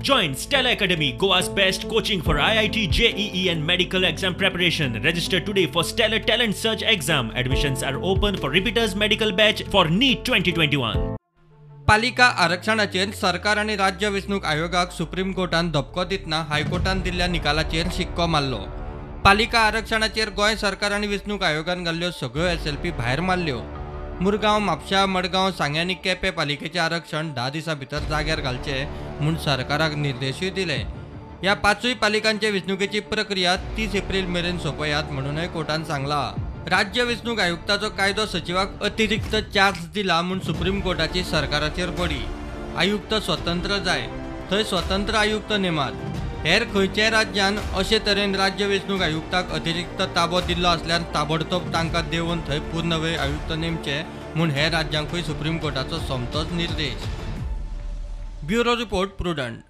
Join Stellar Academy, Goa's best coaching for IIT, JEE and medical exam preparation. Register today for Stellar Talent Search exam. Admissions are open for repeaters medical batch for NEET 2021. पालिका आरक्षणाचेर सरकार आनी राज्य वेंचणूक आयोगाक supreme कोर्टान धपको दितना हायकोर्टान दिल्ल्या निकालाचेर शिक्को मारलो. पालिका आरक्षणाचेर गोंय सरकार आनी वेंचणूक आयोगान घाल्ल्यो सगळ्यो एसएलपी भायर मारल्यो. मुरगांव, म्हापशा, मडगांव, सांगें आनी केपें पालिकेचें आरक्षण 10 दिसां भितर जाग्यार घालचें म्हूण सरकाराक निर्देशूय दिले. ह्या 5 पालिकांचे वेंचणुकेची प्रक्रिया 30 एप्रील मेरेन सोंपयात म्हणूनय कोर्टान सांगलां. राज्य वेंचणूक आयुक्ताचो कायदो सचिवाक अतिरिक्त चार्ज दिला म्हूण सुप्रीम कोर्टाची सरकाराचेर बडी. आयुक्त स्वतंत्र जाय थंय स्वतंत्र आयुक्त नेमात. हेर खंयच्याय राज्यान अशे तरेन राज्य वेंचणूक आयुक्ताक अतिरिक्त ताबो दिल्लो आसल्यार ताबडतोब तांकां देंवोवन थंय पूर्ण वेळ आयुक्त नेमचे म्हूण हेर राज्यांकूय सुप्रीम कोर्टाचो सोमतोच निर्देश. Bureau report, Prudent.